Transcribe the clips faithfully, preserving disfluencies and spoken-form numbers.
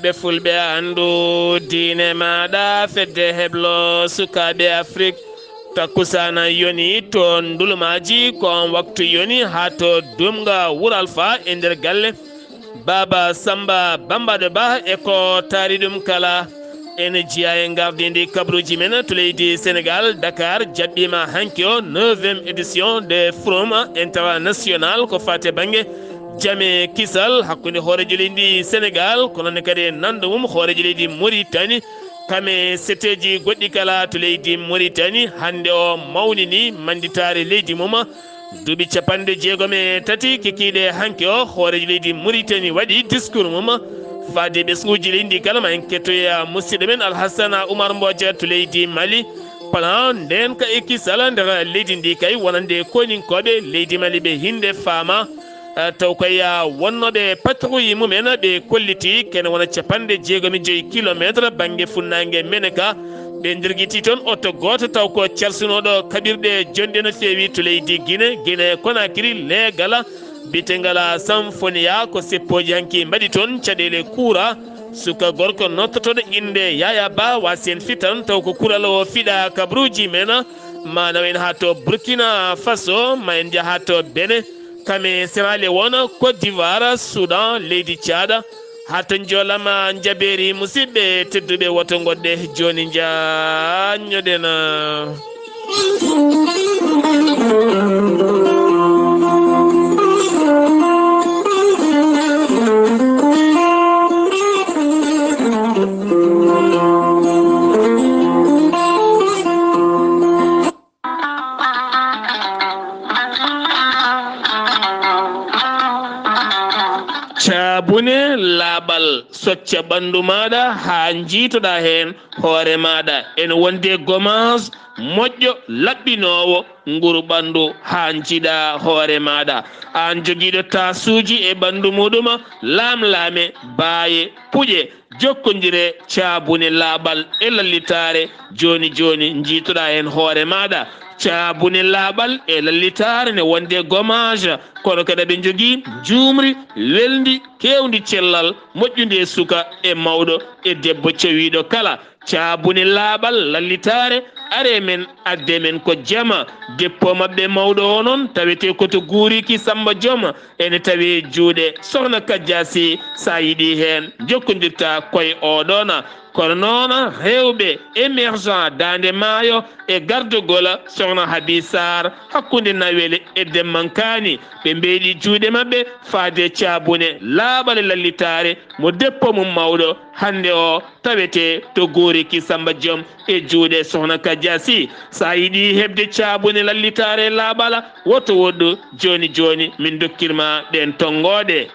Ɓe fulɓe anndu diine maaɗa, fedde heblo sukaaɓe Afrik. Takkusaana yoni toon ndulumaaji, ko on waktu yoni haa to Dumga Wuro Alfa e nder galle Baaba Samba Bambaɗo Ba e ko taari ɗum kala. Ene jeyaa e ngardiindi kabaruuji men to leydi Senegaal, Dakar jaɓɓiima hanki o neuvième édition de Forum International ko faati e bannge jam e kisal hakkunde hooreejo leydi Senegaal, kono ne kadi e nanndo mum hooreejo leydi Moritani, kam e seteeji goɗɗi kala to leydi Moritani. Hannde o mawnini mannditaare leydi mum, duuɓi capanɗe jeegom e tati kikiiɗe hanki o, hooreejo leydi Moritani waɗi discours mum faade ɓesnguuji leydi kala. Ma en kettoya musidɗo men Alhassana Oumar Mbodja to leydi Mali. Plan ndeenka e kisal nder leydi ndi kay wonande koninkooɓe leydi Mali ɓe hinde faama. Eh, taw koye wonnooɓe patrouille mumen ɓe kolliti kene wona capanɗe jeegom e joyi kilometre bannge funnaange Meneka. Ɓe ndirgiti toon oto gooto taw ko carsunooɗo kaɓirɗe jonɗe no feewi to leydi Gine, Gine Konakiri, leegal biyeteegal Samfoniya. Ko seppooji hanki mbaɗi toon caɗeele kuura. Suka gorko nottotooɗo innde Yaya Ba waasi en fitan taw ko kural o fiɗa kabaruuji men. Ma nawen haa to Burkina Faso, ma en njaha to Benin, kam e Sierra Leone, Côte d'Ivoire, Soudan, leydi Tchad, haa to njolama njabeeri. Musidɓe tedduɓe, woto ngoɗɗe jooni njaanñoɗen. Caabune laaɓal, socca ɓanndu maaɗa haa njiitoɗaa heen hoore maaɗa. Ene wondi e gomaas moƴƴo laɓɓinoowo nguru ɓanndu haa njiiɗaa hoore maaɗa. Aan jogiiɗo taasuuji e ɓanndu muɗum, laamlaame, baaye, puƴe, jokkondire caabune laaɓal e lallitaare. Jooni jooni njiitoɗaa heen hoore maaɗa. Caabune laaɓal e lallitaare ne wondi e gomaas, kono kadi aɓe njogii njuumri welndi, keewndi cellal, moƴƴundi e suka e mawɗo e debbo cowiiɗo kala. Caabune laaɓal lallitaare, aree men, addee men ko jama. Deppo maɓɓe mawɗo o noon tawetee ko to Guuriki Samba Joom, ene tawee juuɗe Sohna Kajja Sy. So a yiɗii heen, njokkondirtaa koye oo ɗoon. Kono noon, rewɓe émergent Daande Maayo e gardogol Sohna Habi Sarr hakkunde Nawel e Demmankaani, ɓe mbeyɗi juuɗe maɓɓe faade caabune laaɓal e lallitaare mo deppo mum mawɗo hannde o tawetee to Guuriki Samba Joom e juuɗe Sohna Kajja Sy. So a yiɗii heɓde caabune lallitaare laaɓal, woto woɗɗu, jooni jooni min ndokkir ma ɗeen tonngooɗe.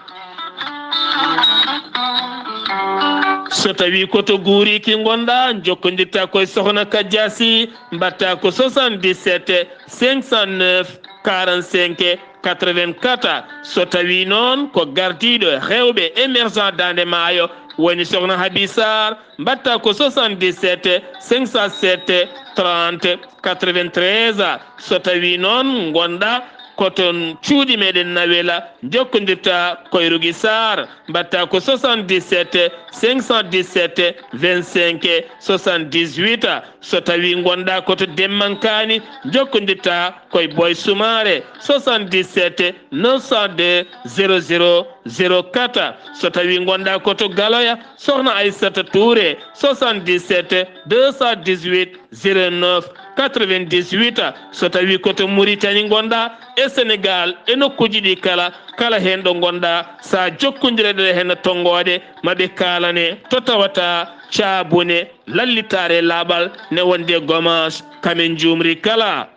So tawii ko to Guuriki ngonɗaa, njokkondirtaa koye Sohna Kajja Sy, mbaɗtaa ko soixante-dix-sept cinq cent neuf quarante-cinq quatre-vingt-quatre. So tawii noon ko gardiiɗo rewɓe émergent Daande Maayo woni Sohna Habi Sarr, mbaɗtaa ko soixante-dix-sept cinq cent sept trente quatre-vingt-treize. So tawii noon ngonɗaa ko toon cuuɗi meɗen Nawel, njokkondirtaa koye Rugi Sarr, mbaɗtaa ko soixante-dix-sept cinq cent dix-sept vingt-cinq soixante-dix-huit. So tawii ngonɗaa ko to Demmankaani, njokkondirtaa koye Boy Soumaré, soixante-dix-sept neuf cent deux zéro zéro zéro quatre. So tawii ngonɗaa ko to Galoya, Sohna Aissata Touré, soixante-dix-sept deux cent dix-huit zéro neuf quatre-vingt-dix-huit. So tawii ko to Mauritanie ngonɗaa, e Sénégal, e nokkuuji ɗi kala, kala heen ɗo ngonɗaa, so a jokkondirat e heen tonngooɗe, ma ɓe kaalane to tawata caabune lallitaare laaɓal ne wondi e gomaas, kam en njuumri kala.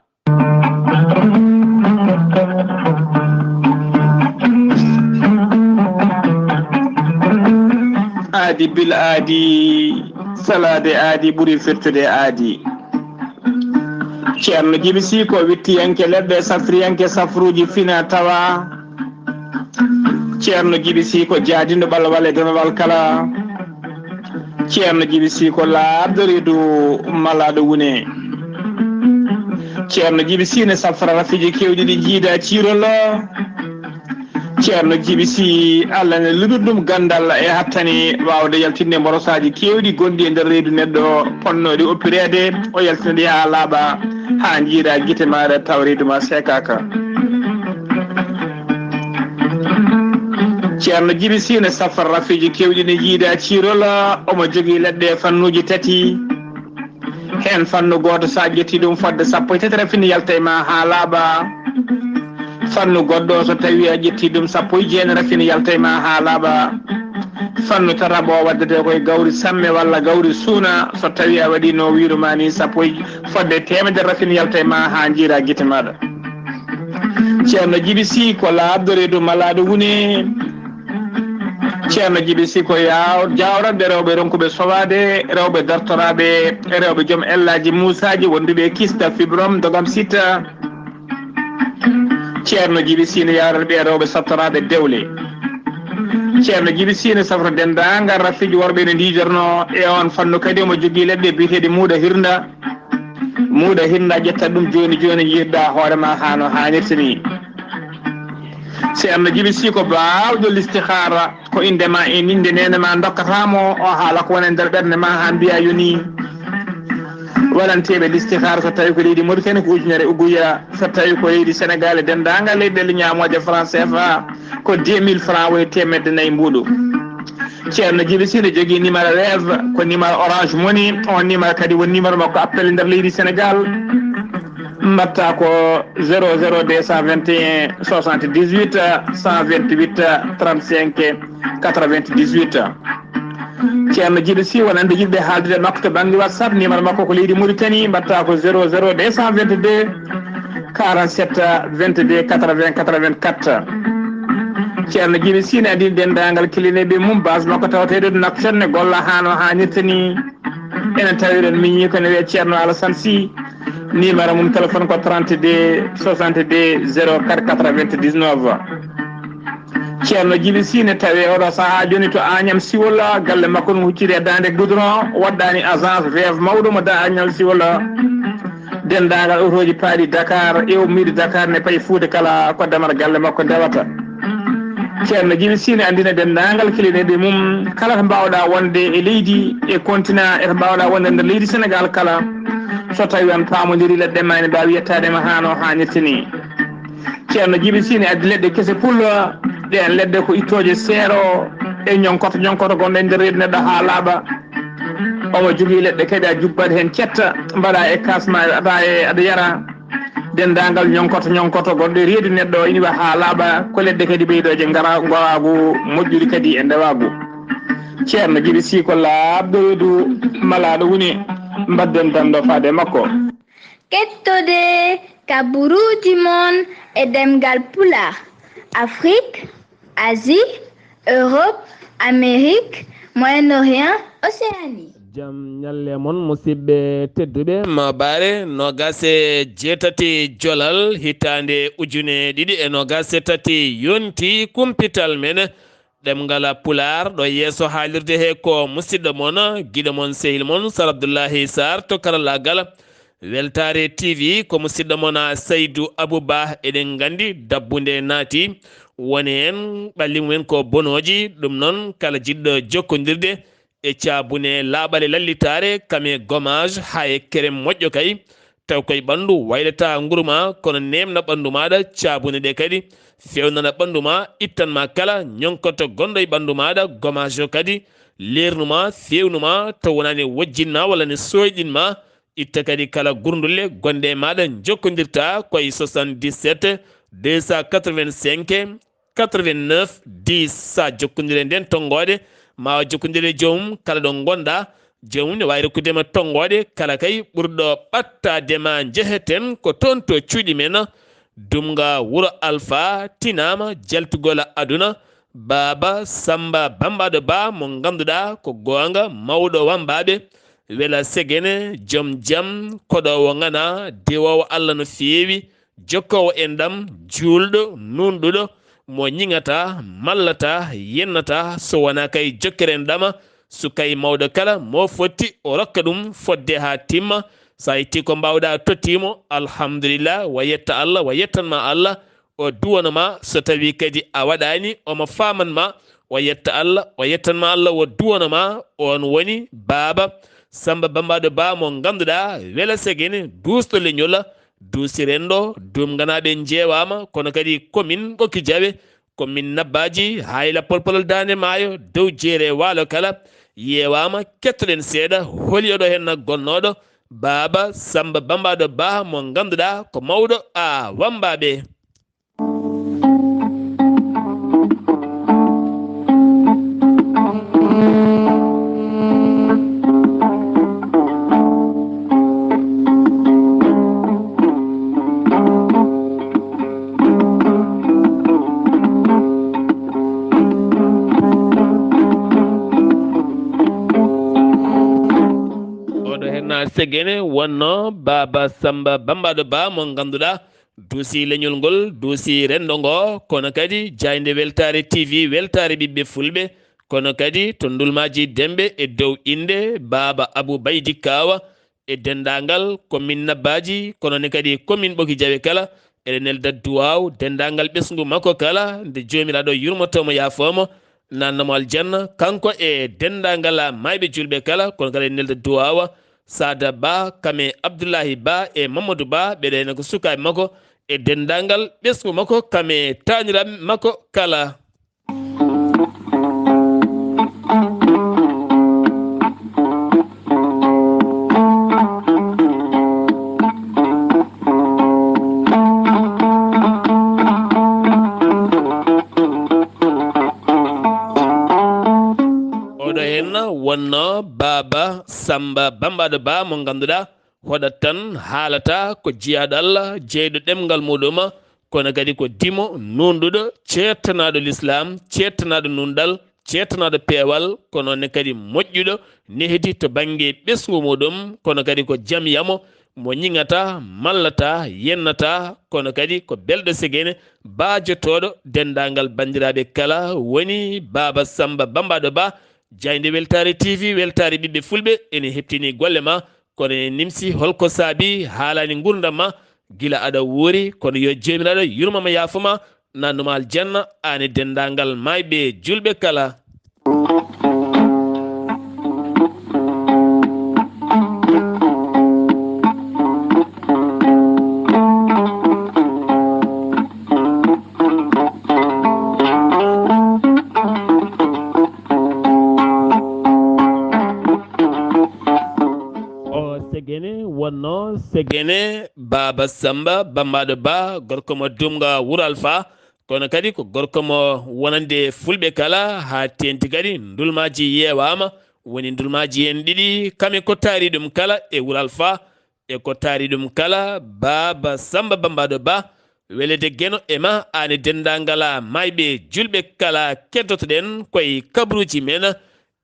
Aadi bil aadi, salaade aadi ɓuri firtude aadi. Ceerno Jibi Sy ko wittiyanke leɗɗe, safriyanke safruuji fina tawa. Ceerno Jibi Sy ko jaadindo ɓalwal e dewal kala. Ceerno Jibi Sy ko laaɓɗo reedu malaaɗo wune. Ceerno Jibi Sy ne safra rafiiji keewɗi ɗi jiida ciirol. Ceerno Jibi Sy, Allah ne luɓir ɗum ganndal e hattani waawde yaltinde mborosaaji keewɗi gonɗi e nder reedu neɗɗo, ponnooɗi oppireede, o yaltina ɗi haa laaɓa, haa njiiraa gite maaɗa taw reedu ma seekaaka. Ceerno Jibi Sy ne safra rafiiji keewɗi ne jiida ciirol, omo jogii leɗɗe fannuuji tati. Heen fannu gooto, so a ƴetti ɗum, fodde sappo e tati rafini yalta e ma haa laaɓa. Fannu goɗɗo, so tawi a ƴetti ɗum, sappo e jeenayi rafini yalta e ma haa laaɓa. Fannu tataɓo, waddete koye gawri samme walla gawri suuna, so tawi a waɗi no wiiruma ni, sappo e, fodde teemedere rafini yalta e ma haa njiira gite maaɗa. Ceerno Jibi Sy ko laaɓɗo reedu malaaɗo wune. Ceerno Jibi Sy ko yaaw-, jaawrande rewɓe ronkuɓe sowaade, rewɓe dartoraaɓe, rewɓe joom ellaaji muusaaji wonduɓe e kista, fibrom, dogam, sita. Ceerno Jibi Sy ne yaawnoo ɓe rewɓe sattoraaɓe dewle. Ceerno Jibi Sy ne safra denndaangal rafiiji worɓe ne ndiidornoo e oon fannu. Kadi omo jogii leɗɗe biyeteeɗe muuɗa hirnda. Muuɗa hirnda, ƴetta ɗum jooni jooni, njiirda hoore ma haa no haanirta ni. Ceerno Jibi Sy ko baawɗo listihaara, ko innde ma e innde neene ma ndokkata mo, o haala ko woni e nder ɓernde ma haa mbiya yoni. Waɗanteeɓe listihaara, so tawi ko leydi Mauritanie, ko ujunere uguya, so tawi ko leydi Sénégal e denndaangal leyɗeele ñaamooje franc C F A, ko deux mille francs woni teemedde nayi mbuuɗu. Ceerno Jibi Sy ne jogii numéro Wave, ko numéro Orange Money. On numéro kadi woni numéro makko appel nder leydi Sénégal. Mbaɗta ko zéro zéro deux cent vingt et un soixante-dix-huit cent vingt-huit trente-cinq quatre-vingt-dix-huit. Ceerno Jibi Sy, wonande yiɗɓe haaldude e makko to bannge WhatsApp, numéro makko ko leydi Mauritanie, mbaɗta ko zéro zéro deux cent vingt-deux quarante-sept vingt-deux quatre-vingts quatre-vingt-quatre. Ceerno Jibi Sy ne anndini denndaangal kilineeɓe mum, base makko tawateeɗo Nouakchott, ne golla haa no haanirta ni. Ene tawiren miñi ko ne wiyee Ceerno Alassane Sy, numéro mum téléphone ko trente-deux soixante-deux zéro quatre quatre-vingt-dix-neuf. Ceerno Jibi Sy ne tawee oɗo sahaa jooni to Agnam Siwol, galle makko no hucciti e daande goudron, waɗɗaani agence Wave mawɗo mo da Agnam Siwol. Denndaangal otooji paaɗi Dakar e ummiiɗi Dakar ne payi Fuuta kala ko damal galle makko ndewata. Ceerno Jibi Sy ne anndina denndaangal kilineeɓe mum kala to mbaawɗa wonde e leydi, e continent, e to mbaawɗa wonde nder leydi Sénégal kala. So tawi on paamondiri leɗɗe ma ene mbaawi yettaade ma haa no haanirta ni. Ceerno Jibi Sy ne addi leɗɗe kese pullo, ɗeen leɗɗe ko ittooje seero e ñonkoto ñonkoto gonɗo e nder reedu neɗɗo haa laaɓa. Omo jogii leɗɗe kadi a jubbat heen cetta, mbaɗa e kaas ma, aɗa e, aɗa yara. Denndaangal ñonkoto ñonkoto gonɗo e reedu neɗɗo ina wa haa laaɓa, ko leɗɗe kadi ɓeydooje ngara-, ngoraagu, moƴƴude kadi e ndewaagu. Ceerno Jibi Sy ko laaɓɗo reedu malaaɗo woni, mbadden danndo faade e makko. Kettode kaburuuji mon e ɗemngal Pulaar, Afrique, Asie, Europe, Amérique, Moyen-Orient, Océanie. Jam ñalle mon, musidɓe tedduɓe. Maabaare noogaas e jeetati jolal, hitaande ujune ɗiɗi e noogaas e tati yonti kumpital men. Ɗemngal Pulaar, ɗo yeeso haalirde he ko musidɗo mon, giɗo mon, sehil mon, Sar Abdullahi Sarr to karallaagal. Weltaare T V ko musidɗo mon Saydu Abu Ba. Eɗen nganndi dabbunde naati. Woni heen ɓalli mumen ko bonooji. Ɗum noon, kala jiɗɗo jokkondirde e caabune laaɓale lallitaare, kame gommage haa e kerem moƴƴo kay, taw koye ɓanndu waylata nguru ma, kono neemna ɓanndu maaɗa, caabune ɗe kadi feewnana ɓanndu ma, ittan ma kala ñonkoto gonɗo e ɓanndu maaɗa, gommage o kadi leernu ma, feewnu ma, taw wonaani wojjin ma walla ne sooyɗin ma. Itta kadi kala gurndulle gonɗe e maaɗa, njokkondirta koye soixante-dix-sept deux cent quatre-vingt-cinq quatre-vingt-neuf dix. Sa jokkondire nden tonngoode, ma o jokkondire e joomum kala ɗo ngonɗa. Joomum ne waawi rokkude ma tonngoode kala kay ɓurɗo ɓattaade ma. Njeheten ko toon to cuuɗi men. Dumga Wuro Alfa tinaama jaltugol aduna. Baaba Samba Bambaɗo Ba mo ngannduɗaa ko goonga mawɗo wambaaɓe. Wela segene, joom jam, koɗoowo ŋana, dewoowo Allah no feewi, jokkoowo enɗam, juulɗo, nuunɗuɗo, mo ñiŋataa, mallataa, yennataa, so wonaa kay jokkere enɗama, so kay mawɗo kala, mo fotti o rokka ɗum fodde haa timma. So a itti ko mbaawɗaa tottii mo, alhamdulillah, wa yetta Allah, wa yettan ma Allah, o duwano ma, so tawii kadi a waɗaani, omo faaman ma, o yetta Allah, o yettan ma Allah, o duwano ma. Oon woni Baaba Sammba Bammbaaɗo Ba mo ngannduɗaa, wela segene, duusɗo leñol, duusi renndo, duumganaaɓe njeewaama, kono kadi commune Ɓokki Jawe, commune Nabbaaji, Hayla Polpolol Daande Maayo, dow jeere waalo kala, yeewaama, kettoɗen seeɗa, holi oɗo heen gonnooɗo, Baaba Sammba Bammbaaɗo Ba mo ngannduɗaa ko mawɗo a wammbaaɓe. Oɗo heen segene wonno Baaba Sammba Bammbaaɗo Ba mo ngannduɗaa duusi leñol ngol, duusi renndo ngo, kono kadi jaaynde Weltaare T V, weltaare ɓiɓɓe fulɓe, kono kadi to Ndulmaaji Demɓe e dow innde Baaba Abuu Baydi Kaawa e denndaangal commune Nabbaaji, kono ne kadi commune Ɓokki Jawe kala, eɗen nelda duwaaw denndaangal ɓesngu makko kala, nde Joomiraaɗo yurmoto mo, yaafoo mo, naatna mo aljanna, kanko e denndaangal maayɓe juulɓe kala, kono kadi eɗen nelda duwaawa Saada Ba, Kame Abdullahi Ba e Mamadou Ba, ɓeɗo heen ko sukaaɓe makko e denndaangal ɓesngu makko, Kame taaniraaɓe makko kala. Oɗo heen wonno Baaba Sammba Bammbaaɗo Ba mo ngannduɗaa hoɗat tan, haalata ko jiyaaɗo Allah, jeyɗo ɗemngal muɗum, kono kadi ko dimo nuunɗuɗo, ceertanaaɗo lislaam, ceertanaaɗo nuunɗal, ceertanaaɗo peewal, kono ne kadi moƴƴuɗo nehdi to bannge ɓesngu muɗum, kono kadi ko jam yamo mo ñiŋata, mallata, yennata, kono kadi ko belɗo segene, baajotooɗo denndaangal banndiraaɓe kala, woni Baaba Sammba Bammbaaɗo Ba, jaaynde Weltaare T V, weltaare ɓiɓɓe fulɓe, ene heɓtini golle ma, kono ene nimsi holko saabi haalaani nguurndam ma gila aɗa wuuri, kono yo Joomiraaɗo yurmo ma, yaafo ma, naatnu ma aljanna, aan e denndaangal maayɓe juulɓe kala. O segene wonno segene Baaba Sammba Bammbaaɗo Ba, gorko mo Dumga Wuro Alfa, kono kadi ko gorko mo wonande fulɓe kala, haa teeŋti kadi ndulmaaji yeewaama, woni ndulmaaji heen ɗiɗi, Kame ko taari ɗum kala e Wuro Alfa, e ko taari ɗum kala, Baaba Sammba Bammbaaɗo Ba, welede Geno e ma, aan e denndaangal maayɓe juulɓe kala, keddoto-ɗen koye kabaruuji men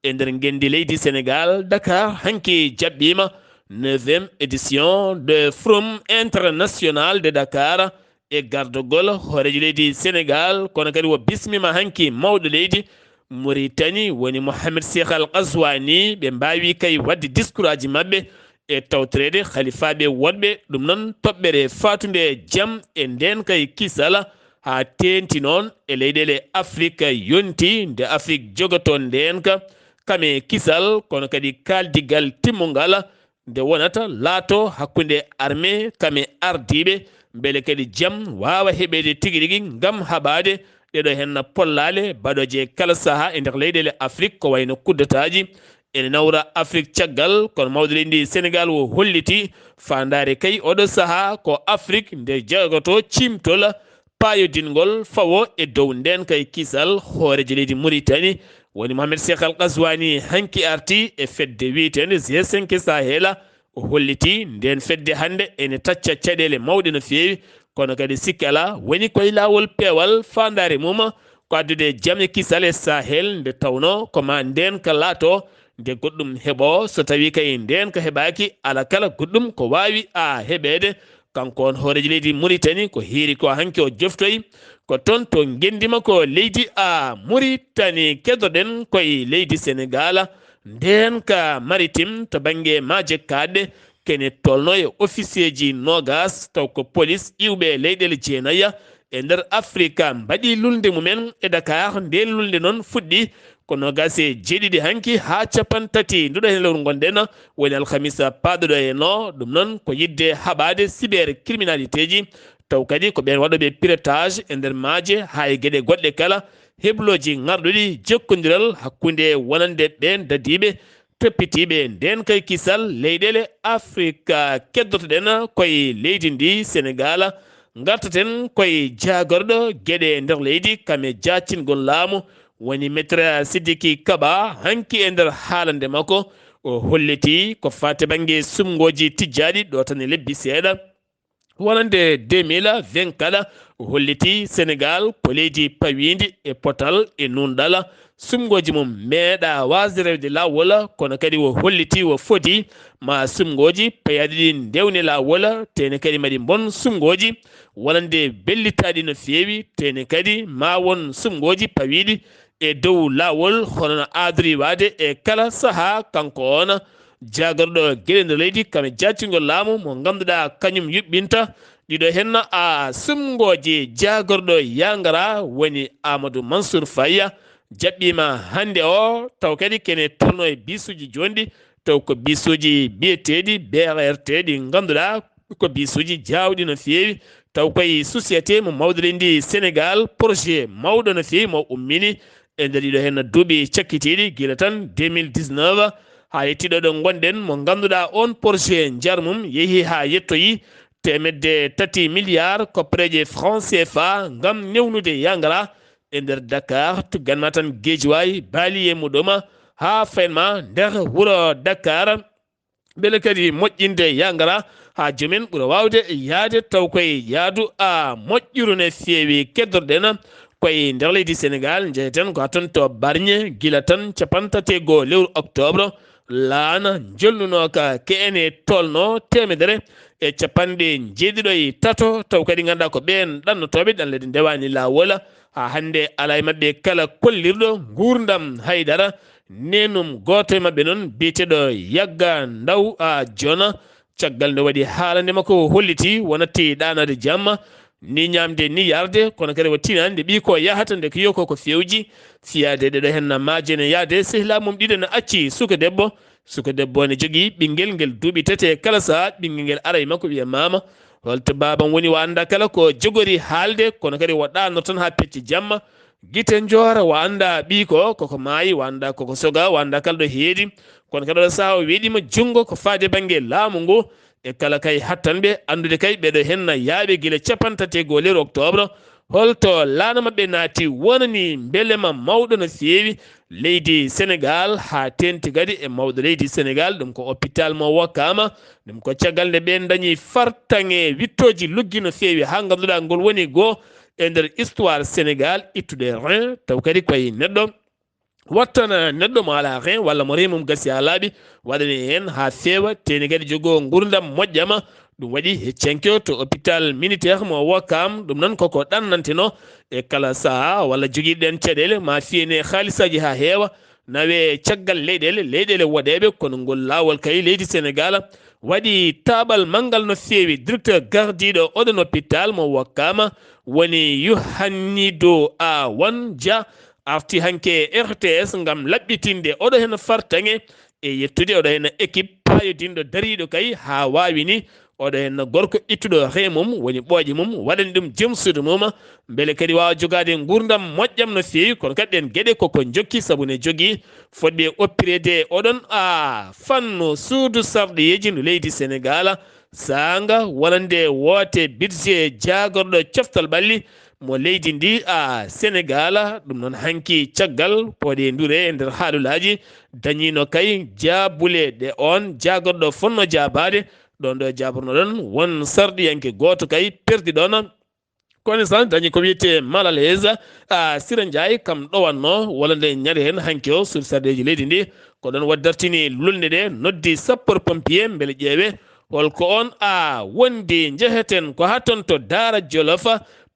e nder ngenndi leydi Senegaal, Dakar hanki jaɓɓiima neuvième édition de Forum International de Dakar, e gardagol hooreejo leydi Senegaal, kono kadi o bismiima hanki mawɗo leydi Mauritanie, woni Mohamed Cheikh Al Ghazouani. Ɓe mbaawi kay waɗde discours aji maɓɓe e tawtoreede halifaaɓe woɗɓe. Ɗum noon, toɓɓere faatunde jam e ndeen kay kisal, haa teeŋti noon e leyɗeele Afrik yonti, nde Afrik jogotoo ndeenka Kame kisal, kono kadi kaaldigal timmungal, nde wonata laato hakkunde armée Kame ardiiɓe, mbele kadi jam waawa heɓeede tigi rigi ngam haɓaade ɗeɗo heen pollaale baɗooje kala sahaa e nder leyɗeele Afrik, ko wayno kuddetaaji ene nawra Afrik caggal, kono mawɗo leydi Senegaal o holliti faandaare kay oɗo sahaa ko Afrik nde jagotoo ciimtol paayodingol fawo e dow ndeenka e kisal. Hooreejo leydi Mauritanie woni Mohamed Cheikh Al Ghazouani hanki arti e fedde wiyeteende G cinq Sahel. O holliti ndeen fedde hannde ene tacca caɗeele mawɗe no feewi, kono kadi sikki alaa woni koye laawol peewal. Faandaare mum ko addude jam e kisal e Sahel, nde tawnoo ko ma ndeenka laato nde goɗɗum heɓoo. So tawii kay ndeenka heɓaaki, alaa kala goɗɗum ko waawi a heɓeede. Kanko on hooreejo leydi Mauritanie, ko heeri ko hanki o joftoyi ko toon to ngenndi makko leydi a Mauritanie. Keddoɗen koye leydi Senegaal, ndeenka maritime to bannge maaje kaaɗɗe, kene tolno e ofisieeji noogas, taw ko polis iwɓe leyɗeele jeenaya e nder Afrika mbaɗi lulnde mumen e Dakar. Ndeen lulnde noon fuɗɗi ko noogaas e jeeɗiɗi hanki haa cappanɗe tati nduɗo heen lewru ngonɗen, woni alhamisa paaɗuɗo heen o. Ɗum noon ko yiɗde haɓaade cybercriminalité ji, taw kadi ko ɓeen waɗooɓe piratage e nder maaje haa e geɗe goɗɗe kala, heblooji ŋarɗuɗi jokkondiral hakkunde wonande ɓeen dadiiɓe toppitiiɓe ndeen kay kisal leyɗeele Afrika. Keddoto-ɗen koye leydi ndi Senegaal, ngartaten koye jaagorɗo geɗe nder leydi kam e jaacingol laamu, woni Maître Sidiki Kaba. Hanki e nder haalande makko, o holliti ko faati bannge sumngooji tijjaaɗi ɗo tan e lebbi seeɗa. Wonande deux mille vingt kala, o holliti Senegaal ko leydi pawiindi e potal e nuunɗal. Sumngooji mum meeɗa waasde rewde laawol, kono kadi o holliti o foti ma sumngooji payaaɗi ɗi ndewne laawol, tee ne kadi maɗi mbon sumngooji wonande bellitaaɗi no feewi, tee ne kadi ma won sumngooji pawiiɗi e dow laawol, hono no aadori waade e kala sahaa. Kanko on jaagorɗo geɗe nder leydi kam e jaacingol laamu mo ngannduɗaa kañum yuɓɓinta ɗiɗo heen a sumngooji jaagorɗo yaangara, woni Amadou Mansour Faye, jaɓɓiima hannde o, taw kadi kene tolno e bisuuji joonɗi, taw ko bisuuji biyeteeɗi B R T ɗi ngannduɗaa ko bisuuji jaawɗi no feewi, taw koye société mo mawɗo leydi Senegaal, projet mawɗo no feewi mo ummini e nder ɗiɗo heen duuɓi cakkitiiɗi, gila tan deux mille dix-neuf haa yettii ɗo ɗo ngonɗen, mo ngannduɗaa on projet njar mum yehi haa yettoyi teemedde tati milliards koppareeje franc C F A ngam newnude yaangara e nder Dakar, tugganma tan Guédiawaye, baali e muɗum haa faynma nder wuro Dakar. Mbele kadi moƴƴinde yaangara haa joomen ɓura waawde yahde taw koye yaadu a moƴƴuru ne feewi. Keddorɗen koye nder leydi Senegaal, njeheten ko haa toon to Barñe, gila tan cappanɗe tati e goo lewru octobre, laana njolnunooka ke'ene tolno teemedere e cappanɗe jeeɗiɗo e tato, taw kadi ngannduɗaa ko ɓeen ɗannotooɓe ɗanle ɗe ndewaani laawol, haa hannde alaa e maɓɓe kala kollirɗo nguurndam haydara. Neenum gooto e maɓɓe noon biyeteeɗo Yagga Ndaw a Jona, caggal nde waɗi haalande makko, o holliti wonatti ɗaanaade jamma, ni ñaamde ni yarde, kono kadi o tinaani nde ɓiy ko yahata, nde ko yo ko ko fewji. Fiyaade ɗeɗo heen na maaje ne yahde, sehilaa mum ɗiɗo ne acci suka debbo. Suka debbo ne jogii ɓinngel ngel duuɓi tati e kala sahaa, ɓinngel ngel ara e makko wiya, "Maama, holto baabam woni?" O anndaa kala ko jogori haalde, kono kadi o ɗaanno tan haa pecci jamma. Gite njoora, o anndaa ɓiy ko koko maayi, o anndaa koko soga, o anndaa kala ɗo heedi. Kono kadi oɗo sahaa o weɗiima junngo ko faade bannge laamu ngu. E kala kay hattanɓe anndude kay ɓeɗo henna yaaɓe gila cappanɗe tati e goo lewru octobre. Holto laana maɓɓe naati wonani mbelema mawɗo no feewi leydi Senegaal, haa teenti kadi e mawɗo leydi Senegaal, ɗum ko hôpital mo Wakkaama. Ɗum ko caggal nde ɓeen ndañi fartaŋe wittooji luggi no feewi, haa ngannduɗaa ngol woni goo e nder histoire Senegaal, ittude rein, taw kadi koye neɗɗo wattana neɗɗo mo alaa rein walla mo rein mum gasi haa laaɓi, waɗane heen haa feewa, teeni kadi jogoo nguurndam moƴƴama. Ɗum waɗi heccanke o to hôpital militaire mo Wakkaam. Ɗum noon koko ɗannanteno e kala sahaa walla jogiiɗen caɗeele ma fiyene haalisaaji haa heewa, nawe caggal leyɗeele, leyɗeele woɗeeɓe, kono ngol laawol kay leydi Senegaal waɗi taaɓal manngal no feewi. Directeur gardiiɗo oɗon hôpital mo Wakkaama woni Yohannido Awan Dia, arti hanke R T S ngam laɓɓitinde oɗo heen fartaŋe e yettude oɗo heen équipe paayodinɗo dariiɗo kay haa waawi ni oɗo heen gorko ittuɗo rein mum, woni ɓooƴe mum, waɗani ɗum jom suudu mum, mbele kadi waawa jogaade nguurndam moƴƴam no feewi. Kono kadi ɗeen geɗe koko njokki, sabu ne jogii fotɓe oppireede oɗon a fannu suudu sarɗiyeeji ndu leydi Senegaal, saanga wonande woote budget jaagorɗo coftal ɓalli mo leydi ndi a Senegaal. Ɗum noon hanki caggal pooɗe ndure e nder haalulaaji dañiino kay jaabule ɗe oon jaagorɗo fonno jaabaade. Ɗoon ɗo jaabornoɗon won sarɗiyanke gooto kay perdi ɗoon. Kono san dañi ko wiyetee mal à l'aise, a Sira Ndiaye kam ɗowanno walla nde ñande heen hanki o suudu sarɗiyeeji leydi ndi. Ko ɗoon waɗi dartini lulnde nde, noddi sapeur pompier mbele ƴeewe holko oon a wondi. Njeheten ko haa toon to Daara Jolof,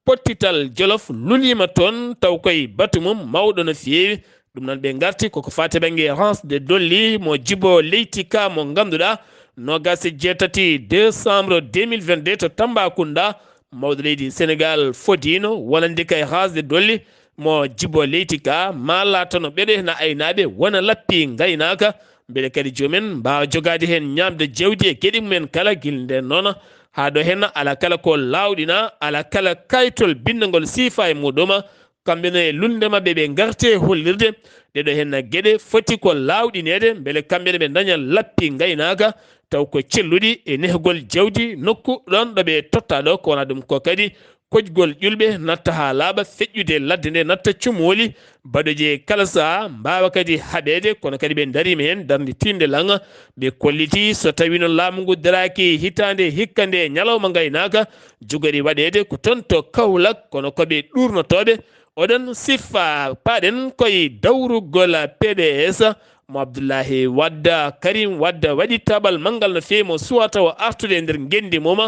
pottital Jolof luliima toon, taw koye batu mum mawɗo no feewi. Ɗum noon ɓe ngarti koko faati bannge rance de dolli mo Jibo Leyti Ka mo ngannduɗaa noogaas e jeetati décembre deux mille vingt-deux to Tambacounda, mawɗo leydi Senegaal fodiino wonande kay haasde dolli mo jibo leydi ka, maa laatano ɓeɗo hena aynaaɓe wona lappi ngaynaaka, mbele kadi joomen mbaawa jogaade heen ñaamde jawdi e geɗe mumen kala. Gila ndeen noon haa ɗo heen, ala kala ko laawɗina, ala kala kaytol binndagol siifa e muɗum. Kamɓe ne e lulnde maɓɓe ɓe ngarti e hollirde ɗeɗo heen geɗe foti ko laawɗineede, mbele kamɓe ne ɓe ndaña lappi ngaynaaka, taw ko celluɗi e nehgol jawdi nokku ɗoon ɗo ɓe totta ɗo, ko wona ɗum ko kadi koƴgol ƴulɓe natta haa laaɓa, feƴƴude ladde nde natta cumooli, baɗoje kala sahaa mbaawa kadi haɓeede, kono kadi ɓe ndariima heen darnde tiiɗnde laŋa, ɓe kolliti so tawii noon laamu ngu daraaki hitaande hikka nde ñalawma ngaynaaka, jogori waɗeede ko toon to Kaolack, kono ko ɓe ɗuurnotooɓe. Oɗon siffa paɗen koye dawrugol P D S mo Abdoulaye Wade, Karim Wade waɗi tabal manngal no feewi mo suwata o artude e nder ngenndi mum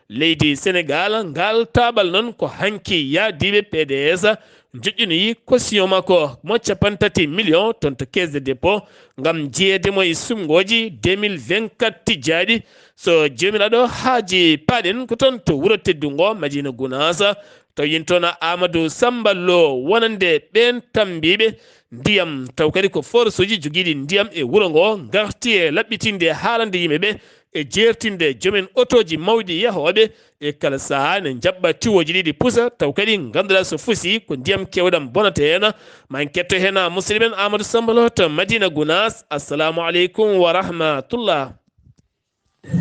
leydi Senegaal. Ngal tabal noon ko hanki yaadiiɓe P D S njoƴƴinoyi caution makko mo cappanɗe tati million toon to caisse de dépôt ngam jeyeede mo e sumngooji deux mille vingt-quatre tijjaaɗi. So Joomiraaɗo haaji paɗen ko toon to wuro teddungo Madina Gunaas, taw yen toon Amadou Samba Lo wonande ɓeen tambiiɓe ndiyam, taw kadi ko forsuuji jogiiɗi ndiyam e wuro ngo ngarti e laɓɓitinde haalande yimɓe ɓe e jeertinde joomen otooji mawɗi yahooɓe e kala sahaa ne njaɓɓa tiwooji ɗiɗi pusa, taw kadi ngannduɗaa so fusi ko ndiyam keewɗam bonata heen. Ma en ketto heen musidɗo men Amadou Samba Lo to Madina Gunaas. Assalamu aleykum wa rahmatullah.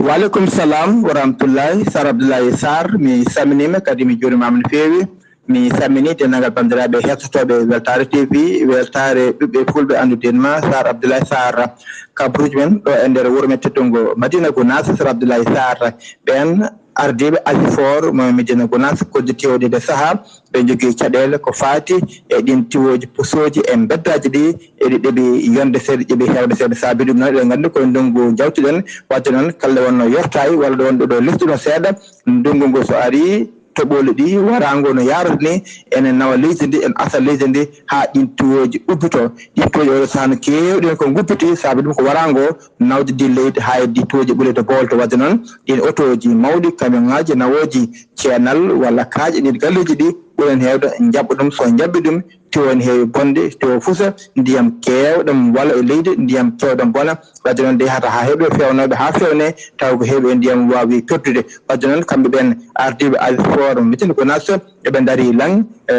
Waaleykum salam wa rahmatullahi. Sar Abdoulaye Sarr, mi salminiima, kadi mi juuriima no feewi. Mi salmini denndaangal banndiraaɓe hettotooɓe Weltaare T V, Weltaare ɓiɓɓe Fulɓe anndude ma, Sar Abdoulaye Sarr. Kabaruuji men ɗo e nder wuro men teddungo Madina Gunaas, Sar Abdoulaye Sarr. Ɓeen ardiiɓe Asifor mo Madina Gunaas, koddi tiwooji nde sahaa, ɓe njogii caɗeele ko faati e ɗiin tiwooji pusooji e mbeddaaji ɗi, eɗi ɗeɓi yonde seeɗa, ɗeɓi heewde seeɗa. Saabi ɗum noon, eɗen nganndi ko e ndunngu njawtuɗen, wadde noon kala wonno yortaay walla ɗo wonɗo ɗo lesɗuno seeɗa, ndunngu ngu so arii, toɓooli ɗi waraango no yaarata ni, ene nawa leydi ndi, ene asa leydi ndi haa ɗiin tiwooji uddito. Ɗiin tiwooji oɗo sahaa no keewɗi heen ko nguppiti, saabi ɗum ko waraango nawde ndi leydi haa e ndi tiwooji ɓuleede boolto. Wadde noon, ɗiin otooji mawɗi, kamioŋaaji, nawooji ceenal walla kaaƴe, ɗiin galleeji ɗi ɓuren heewde njaɓɓa ɗum. So njaɓɓi ɗum, tiwo ene heewi bonde, tiwo fusa, ndiyam keewɗam wala e leydi, ndiyam keewɗam bona. Wadde noon, de hata haa heɓe feewnooɓe haa feewne, taw ko heewi e ndiyam waawi perdude. Wadde noon, kamɓe ɓeen ardiiɓe Asifor Madina Gunaas, eɓe ndarii laŋ, e,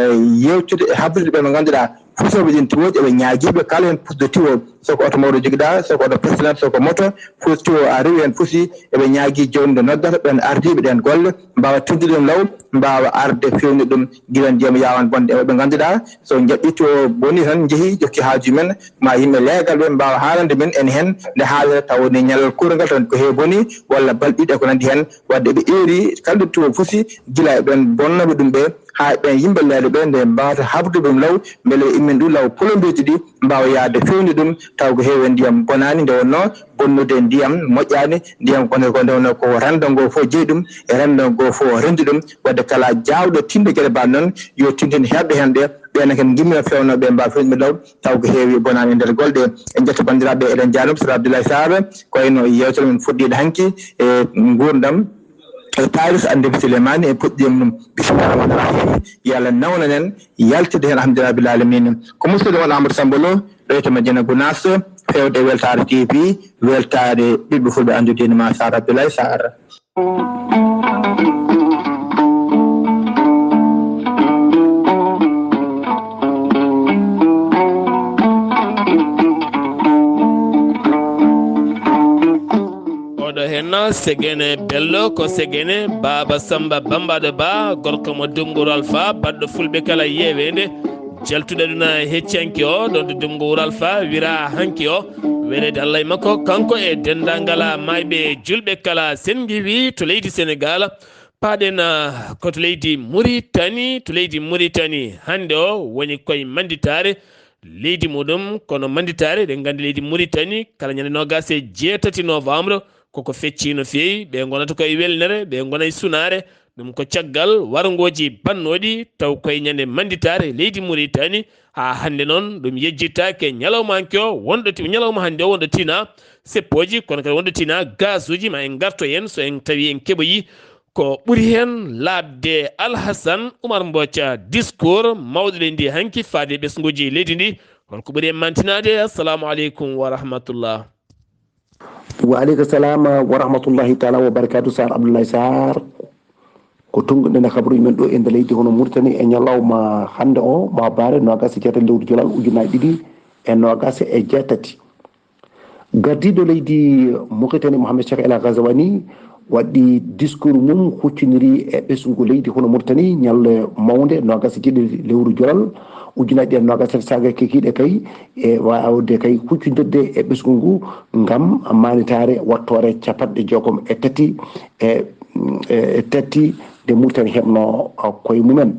yeewtude e habrude ɓe ɓe ngannduɗaa fusooɓe ɗiin tiwooji, eɓe ñaagii ɓe kala heen pusde tiwo, so ko oto mawɗo jogiɗaa, so ko oto personnel, so ko moto, fus tiwo a rewi heen fusi, eɓe ñaagii jooni nde noddata ɓeen ardiiɓe ɗeen golle, mbaawa tinde ɗum law, mbaawa arde feewnude ɗum gila ndiyam yaawan bonde. E ɓe ngannduɗaa, so njaɓɓii tiwo bonii tan, njehii, jokki haaju men, ma yimɓe leegal ɓe mbaawa haalande men en heen nde haalata, taw woni ñalal kuurngal tan ko heewi bonii, walla balɗe ɗiɗi e ko nanndi heen. Wadde ɓe eeri kala ɗo tiwo fusi, gila e ɓeen bonnooɓe ɗum ɓe, haa e ɓeen yimɓe leeɗe ɓe, nde mbaawata haɓrude ɗum law, mbele ɓe immina ɗum law, polombeeji ɗi mbaawa yahde feewnude ɗum, taw ko heewi e ndiyam bonaani, nde wonnoo bonnude ndiyam moƴƴaani, ndiyam ko nde, ko nde wonnoo ko renndo ngoo fof jeyi ɗum, e renndo ngoo fof renndi ɗum. Wadde kala jaawɗo tinde geɗe mbaɗ noon, yo tintin heɓɓe heen ɓe, ɓeen kadi ngimmina feewnooɓe mbaawa feewnude law, taw ko heewi bonaani e nder golle ɗe. En njetto banndiraaɓe, eɗen njaarnoo Sar Abdoulaye Sarr, ko wayno yeewtere men fuɗɗiiɗo hanki e nguurndam, e taarikh Annabi Souleymane, e puɗɗiima ɗum. Bismillah rahmani rahim. Yo Allah nawnan en yaltinde heen, alhamdulillah rabbil alamin. Ko musidɗo mon Amadou Samba Lo, ɗo e to Madina Gunaas, feewde e Weltaare T V, Weltaare ɓiɓɓe Fulɓe anndude ma Sar Abdoulaye Sarr. Oɗo henna Segene Bello, ko Segene Baaba Samba Bambaɗo Ba, gorko mo Dunguru Alfa, baɗɗo Fulɓe kala yeweende. Jaltuɗo aduna hecci hanki o, ɗo to Dunguru Alfa, wira hanki o. Weleede Allah e makko, kanko e denndaangal maayɓe julɓe kala. Sen ngiwi to leydi Senegaal, paaɗen, ah, ko to leydi Muritani. To leydi Muritani, hannde o woni koye mannditaare leydi muɗum. Kono mannditaare, eɗen nganndi leydi Muritani, kala ñande noogaas e jeetati novembre, koko fecci no feewi. Ɓe ngonata koye welnere, ɓe ngona e sunaare. Ɗum ko caggal warngooji bannooɗi, taw koye ñande mannditaare leydi Muritani. Haa hannde noon, ɗum yejjittaake ñalawma hanki o, wonɗo ti-, ñalawma hannde o wonɗo tina seppooji, kono kadi wonɗo tina gaasuuji. Ma en ngarto heen, so en tawi en keɓoyi Ko ɓuri heen laaɓde, Alhasan Umar Mbooca, discours mawɗo leydi ndi hanki faade ɓesnguuji leydi ndi. Holko ɓuri en mantinaade? Assalamu aleykum wa rahmatullah. Wa aleykum salam wa rahmatullahi taala wa barakatuh, Sar Abdoulaye Sar. Ko tonnguɗen e kabaruuji men ɗo e nder leydi hono Mauritanie e ñalawma hannde o, ma bare noogas e jeetati lewru jolal ujunaaji ɗiɗi e noogas e jeetati. Gardiiɗo leydi Mauritanie, Mohamed Cheikh El Ghazouani, waɗi discours mum huccindiri e ɓesngu leydi hono Mauritanie ñalnde mawnde noogas e jeeɗiɗi lewru jolal ujunaaji ɗiɗi e noogas e tati, saaga kikiiɗe kay e waawde kay huccindirde e ɓesngu ngu ngam maanditaare wattoore capanɗe jeegom e tati e e tati nde Mauritanie heɓno koye mumen.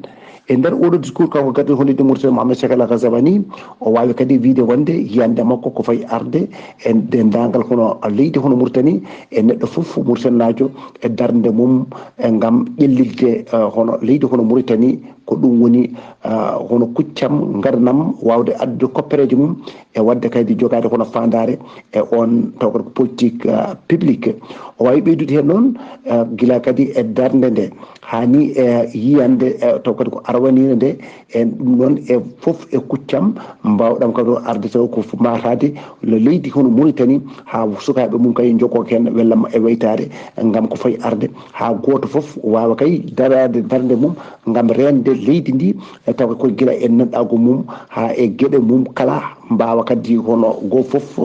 E nder oɗo discours, kanko gardiiɗo hono leydi Mauritanie, Mohamed Cheikh El Ghazouani, o waawi kadi wiyde wonde yiyannde makko ko fayi arde e denndaangal hono leydi hono Mauritanie, e neɗɗo fof Mauritanienaajo e darnde mum e ngam ƴellitde, eh, hono leydi hono Mauritanie, ko ɗum woni, eh, hono kuccam, ngadanam, waawde addude koppereeje mum e waɗde kadi jogaade hono faandaare e oon taw kadi ko politique, eh, publique. O waawi ɓeydude heen noon, eh, gila kadi e darnde nde haa ni e yiyannde, eh, taw kadi ko arwaniinde nde, e ɗum noon e fof e kuccam mbaawɗam kadi o arde taw ko fof maataade no leydi hono Mauritanie, haa sukaaɓe mum kadi njogoo heen wellamma e weytaade ngam ko fayi arde, haa gooto fof waawa kay daraade darnde mum ngam reende leydi ndi, e taw ko gila e neɗɗaagu mum haa e geɗe mum kala mbaawa kadi hono goo fof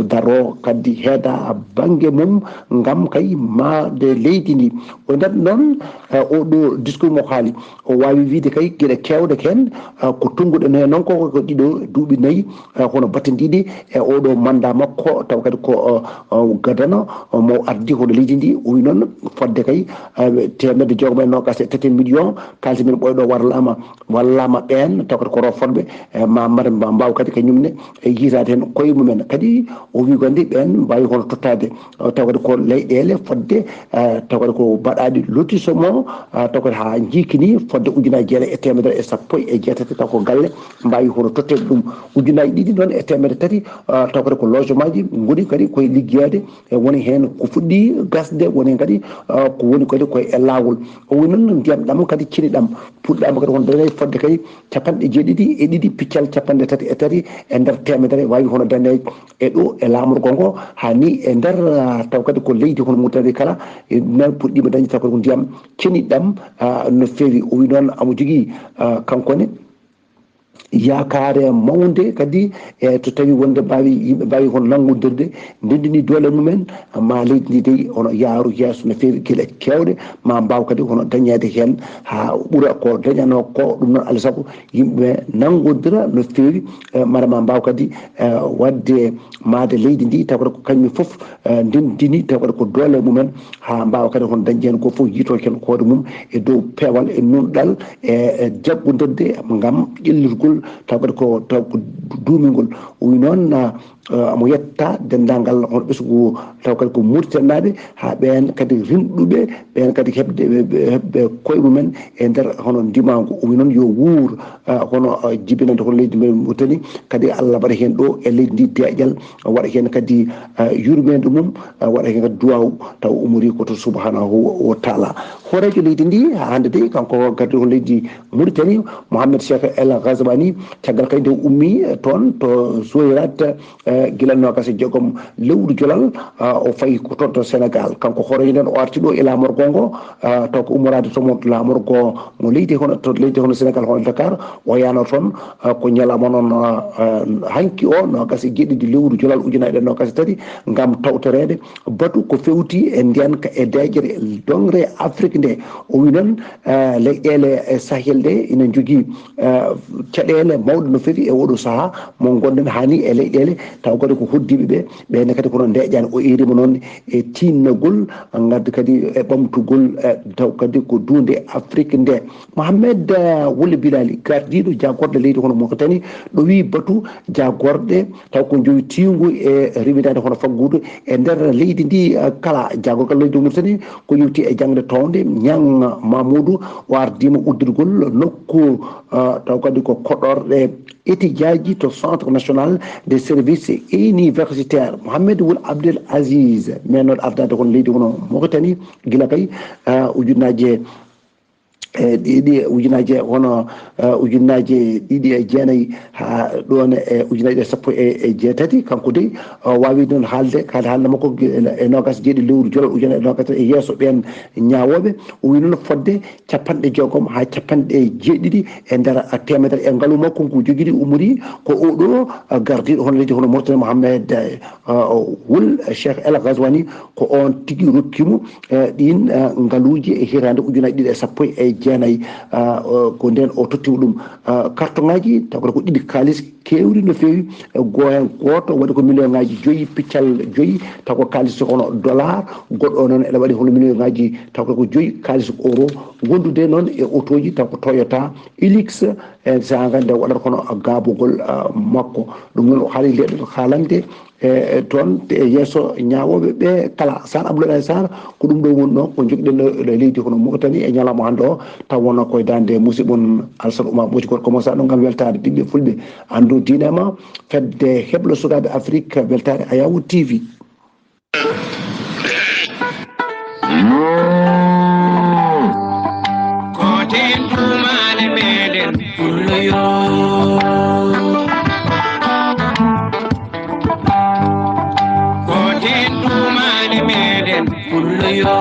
daroo kadi heeda bannge mum ngam kay maande leydi ndi. O nder noon, eh, oɗo discours mo haali, o waawi wiyde kay geɗe keewɗe heen, eh, ko tonnguɗen heen noon ko, ko ɗiɗo duuɓi nayi, eh, hono battindiiɗi e oɗo mandat makko, taw kadi ko, eh, eh, gadano, eh, mo ardi hono leydi ndi. O wi noon fodde kay, eh, teemedde jeegom e noogas e tati million kaalis men ɓooyɗo warlaama, wallaama ɓeen, taw kadi ko roofanɓe, eh, ma mbar-, mba-, mbaaw kadi kañum ne, eh, yiitaade heen koye mumen. Kadi o wi gannde ɓeen mbaawi hono tottaade, eh, taw kadi ko leyɗeele fodde, eh, taw kadi ko mbaɗaaɗi lotissement, eh, taw kadi haa njiikini fodde ujunaaji jeetati e teemedere e sappo e jeetati, taw ko galle mbaawi hono totteede ɗum. Ujunaaji ɗiɗi noon e teemedere tati, eh, taw kadi ko logement ji ngoni kadi koye liggeyaade, e woni heen ko fuɗɗi gasde, woni heen kadi, ah, ko woni kadi koye e laawol. O woni noon ndiyam ɗam kadi ceniɗam puɗɗaama kadi hono dañde fodde kadi capanɗe jeeɗiɗi e ɗiɗi piccal capanɗe tati e tati e nder teemedere, waawi hono dañde e ɗo e laamorgo ngo, haa ni e nder, ah, taw kadi ko leydi hono Mauritanie kala, e ɗum noon puɗɗiima dañde taw kadi ko ndiyam ceniɗam, ah, no feewi. O wi noon amo jogii, ah, kanko ne, yaakaare mawnde kadi, e to tawi wonde mbaawi, yimɓe mbaawi hono nanngodirde, ndenndini doole mumen, ma leydi ndi dey hono yaaru yeeso no feewi, geɗe keewɗe ma mbaaw kadi hono dañeede heen haa ɓura ko dañanoo ko. Ɗum noon, alaa sago yimɓe nanngodira no feewi, e mara ma mbaaw kadi, e waɗde maande leydi ndi, taw kadi ko kañum fof, e ndenndini, taw kadi ko doole mumen, haa mbaawa kadi hono dañde heen ko fof, yiitoo heen hoore mum e dow peewal e nunɗal e, e jaggondirde ngam ƴellirgol taw kadi ko, taw ko duumingol. O wi noon, ah, ah, omo yetta denndaangal hono ɓesngu taw kadi ko Mauritanie naaɓe, haa ɓeen kadi rimɗuɓe, ɓeen kadi heɓde, ɓe, ɓe heɓɓe koye mumen e nder hono ndimaangu. O wi noon yo wuur, ah, hono, ah, jibinande hono leydi men Mauritanie, kadi Allah mbaɗa heen ɗo e leydi ndi deeƴal, waɗa heen kadi, eh, yurmeende mum, eh, waɗa heen kadi duwaaw, taw umori ko to subhanahu wa taala. Hooreejo leydi ndi, haa hannde de, kanko gardiiɗo leydi Mauritanie, Mohamed Cheikh El Ghazouani, caggal kadi nde o ummi, eh, toon to Zouérate, eh, gila noogas e jeegom lewru jolal, eh, o fayi ko toon to Sénégal. Kanko hooreejo nden o arti ɗo e laamorgo ngo, eh, taw ko ummoraade to mo laamorgo mo leydi hono, to leydi hono Sénégal, hono Dakar, o yaano toon, eh, ko ñalawma noon, eh, eh, hanki o, noogas e jeeɗiɗi lewru jolal ujunaaji ɗiɗi e noogas e tati, ngam tawtoreede batu ko fewti e ndeenka e deeƴere doŋre Afrik nde. O wi noon, eh, leyɗeele e Sahel ɗe ina njogii, eh, caɗeele mawɗe no feewi e oɗo sahaa mo ngonɗen, haa ni e leyɗeele taw kadi ko hoddiiɓe ɓe, ɓeene kadi kono ndeeƴaani. O eeriima noon e tiinnagol, ngadda kadi e ɓamtugol, eh, taw kadi ko duunde Afrik nde. Mohamed, eh, Wule Bilali, gardiiɗo jaagorɗe leydi hono Mauritanie, ɗo wi batu jaagorɗe taw ko jowitiingu e rewindaade hono faggudu e nder leydi ndi, eh, kala. Jaagorgal leydi Mauritanie ko yowti e jaŋde townde, Ñaŋ Mamuudu, o ardiima uddirgol nokku, eh, taw kadi ko koɗorɗe étudiaji to Centre National des Services Universitaires. Mohamed Wul Abdel Aziz, meenooɗo ardaade kono leydi kono Mauritanie, gila kay, ah, ujunnaaje, e ɗiɗi, ujunnaaje hono, ah, ujunnaaje ɗiɗi e jeenayi haa ɗoon e ujunnaaje ɗiɗi e sappo e, e jeetati. Kanko dey, o waawi noon haalde, haalde, haalde makko e noogaas e jeeɗiɗi lewru Jolal ujunere e noogaas e yeeso ɓeen ñaawooɓe. O wi noon fodde capanɗe jeegom haa capanɗe jeeɗiɗi e nder teemedere e ngalu makko ngu jogiri, ummori ko oɗo gardiiɗo hono leydi hono Mauritanie, Mohamed, eh, Wul Cheikh El Ghazouani, ko oon tigi rokki mo, eh, ɗiin, eh, ngaluuji e hitaande ujunaaji ɗiɗi e sappo e jeenayi, ah, o, ko ndeen o totti mo ɗum. Ah, kartoŋaaji, taw ko ɗiɗi kaalis, keewɗi no feewi. E go-, heen gooto waɗi ko million ŋaaji joyi, piccal joyi, taw ko kaalis hono dollar, goɗɗo o noon ene waɗi hono million ŋaaji, taw ko joyi kaalis euro, wondude noon e otooji, taw ko Toyota Hilux, e saanga nde waɗata kono gaabugol, ah, makko. Ɗum noon o haali nde ɗo haalande, e, e toon e yeeso ñaawooɓe ɓe kala. Sar Abdoulaye Sar, ko ɗum ɗo woni noon ko jogɗen ɗo e leydi kono Mauritanie e ñalawma hannde o, taw wonno koye daande musidɓe mon Alassane Oumar Bocci Gorko Moussa ɗo ngam weltaade ɓiɓɓe fulɓe. Anndu diine ma, fedde heblo sukaaɓe Afrique, weltaare Ayawu T V. Koten tumale meɗen pullo yo. Koten tumale meɗen pullo yo.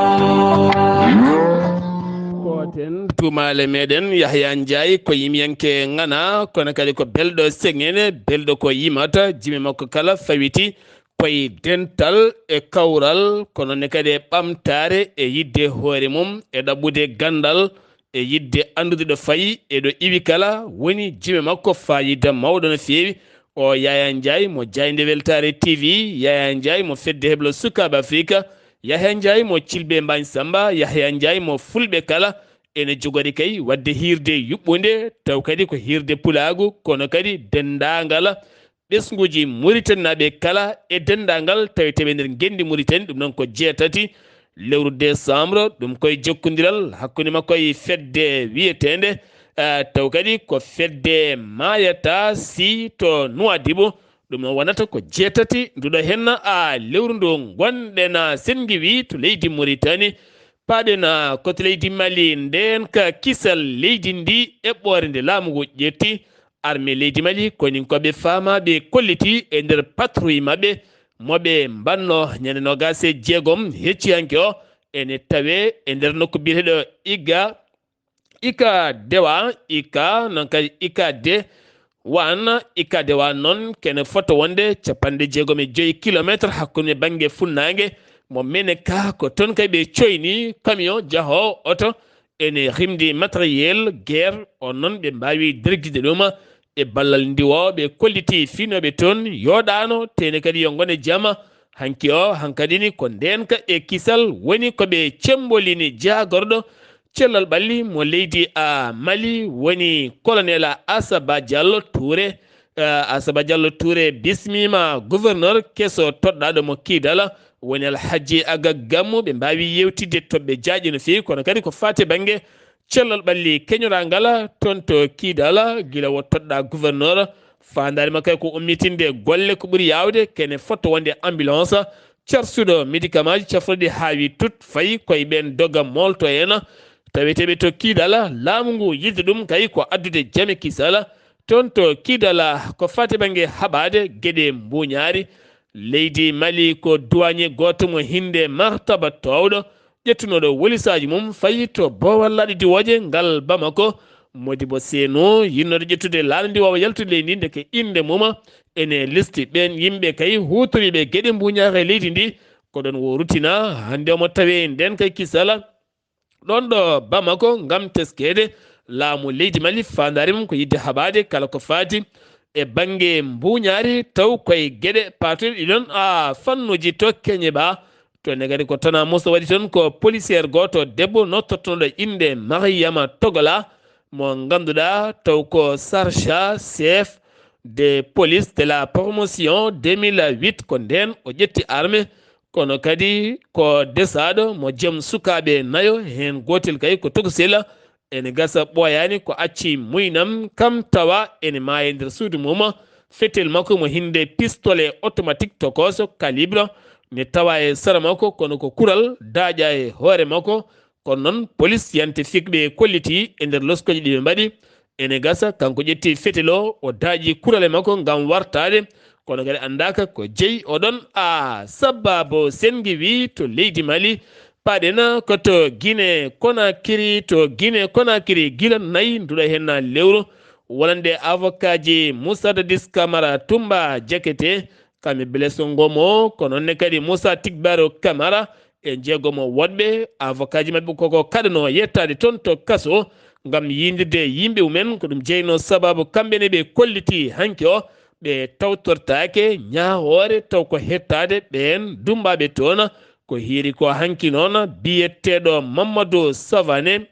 Koten tumale meɗen Yahya Ndiaye ko yimiyanke ŋana, kono kadi ko belɗo seŋene, belɗo ko yimata, jime makko kala fawiti koye dental e kawral, kono ne kadi e ɓamtaare e yiɗde hoore mum, e ɗaɓɓude ganndal, e yiɗde anndude ɗo fayi e ɗo iwi kala, woni jime makko fayida mawɗo no feewi. O Yaya Ndiaye mo Jaaynde Weltaare T V, Yaya Ndiaye mo Fedde Heblo Sukaaɓe Afrika, Yahya Ndiaye mo Cilbe Mbañ Samba, Yahya Ndiaye mo Fulɓe kala, ene jogori kay waɗde hiirde yuɓɓunde, taw kadi ko hiirde pulaagu, kono kadi denndaangal ɓesnguuji Muritaninaaɓe kala e denndaangal taweteeɓe nder ngenndi Muritani, ɗum noon ko jeetati lewru décembre, ɗum koye jokkondiral hakkunde makko e fedde wiyeteende, eh, taw kadi ko fedde Maayata si to Nuwaadibu, ɗum noon wonata ko jeetati nduɗo henna a lewru ndu ngonɗen a senngiwi to leydi Muritani. Paaɗen, ah, koto leydi Mali, ndeen ka kisal leydi ndi eɓɓoore nde laamu ngu ƴetti. Armée leydi Mali, koninkooɓe faamaaɓe kolliti e nder patrouille maɓɓe, mo ɓe mbanno ñande noogaas e jeegom hecci hanki o, ene tawee e nder nokku biyeteeɗo Iga, Ika Dewa, Ika, noon kadi Ika De, Waan, Ika Dewa noon kene fota wonde capanɗe jeegom e joyi kilomeetre hakkunde bannge funnaange mo Meneka, ko toon kay ɓe coyni camion jahoowo oto ene rimdi matériel guerre, on noon ɓe mbaawi darjinde ɗum e ballal ndiwoowo, ɓe kolliti fiinooɓe toon yooɗaano, tene kadi yo ngone jama. Hanki o, hankadi ni ko ndeenka e kisal woni ko ɓe cembolini jaagorɗo cellal ɓalli mo leydi a Mali, woni colonel Asaba Diallo Touré. Eh, Asaba Diallo Touré bismiima gouverneur keso toɗɗaaɗo mo Kidala, woni Alhaji Aga Gammu. Ɓe mbaawi yewtidde toɓɓe jaaƴe no feewi, kono kadi ko faati bannge cellal ɓalli keñoraa ngal toon to Kidala, gila wo toɗɗaa gouverneur. Faandaare makko ko ummitinde golle ko ɓuri yaawde, kene fotto wonde ambulance, carsuɗo médicament ji cafroɗi haawi tut, fayi koye ɓeen doga moolto en. Taweteeɓe to Kidala, laamu ngu yiɗde ɗum kay ko addude jame kisala. Toon to Kidala, ko faati bannge haɓaade geɗe mbuuñaari. Leydi Mali ko duwaañe gooto mo hinnde martaba toowɗo, ƴettunooɗo wolisaaji mum fayi to boowal laaɗe diwooje ngal Bamako. Modibo Seno yinnooɗo ƴettude laaɗe ndiwoowo yaltude leydi ndi, ndeke innde mum ene listi ɓeen yimɓe kay huutoriiɓe geɗe mbuuñaare leydi ndi. Ko ɗoon wo ruttina hannde omo tawee ndeen kay kisala ɗoon ɗo Bamako ngam teskeede laamu leydi Mali. Faandaare mum ko yiɗde haɓaade kala ko faati e bannge mbuuñaari, taw koye geɗe paatuɗe ɗi ɗoon, a, fannuuji to Keñeba. To ne kadi ko Tana Musa waɗi toon ko policier gooto debbo no tottunooɗo innde Mariama Togola, mo ngannduɗaa taw ko Sarcha, chef de police de la promotion deux mille huit, ko ndeen o ƴetti arme. Kono kadi ko desaaɗo mo joom sukaaɓe nayo, heen gootel kay ko tokosel Ene gasa ɓooyaani ko acci muynam kam tawa ene maaya e nder suudu mum. Fetel makko mo hinde pistolet automatique tokoso calibre ne tawa e sara makko, kono ko kural daaƴa e hoore makko. Kono noon, polis yante fikɓe kolliti e nder loskoji ɗi ɓe mbaɗi, ene gasa kanko ƴetti fetel o, o daaƴi kurale makko ngam wartaade, kono kadi anndaaka ko jeyi oɗon. A sababu sengi wi to leydi Mali, paɗena ko to Guinée Conakry, to Guinée Conakry gila nayi nduɗa hen na lewru. Wonande avocat ji Moussa Dadis Camara, Toumba Diakité, kamɓe Blaise Ngomo, ko noon ne kadi Moussa Tigbaro Camara, e jeegomo woɗɓe. Avocat ji maɓɓe koko kaɗano yettaade toon to kaso ngam yindirde yimɓe mumen. Ko ɗum jeyno sababu kamɓe ne ɓe kolliti hanki o, ɓe tawtortaake ñaahoore taw ko hettaade ɓeen dummbaaɓe toon. Ko hiiri ko hanki noon, biyeteeɗo Mamadou Savané,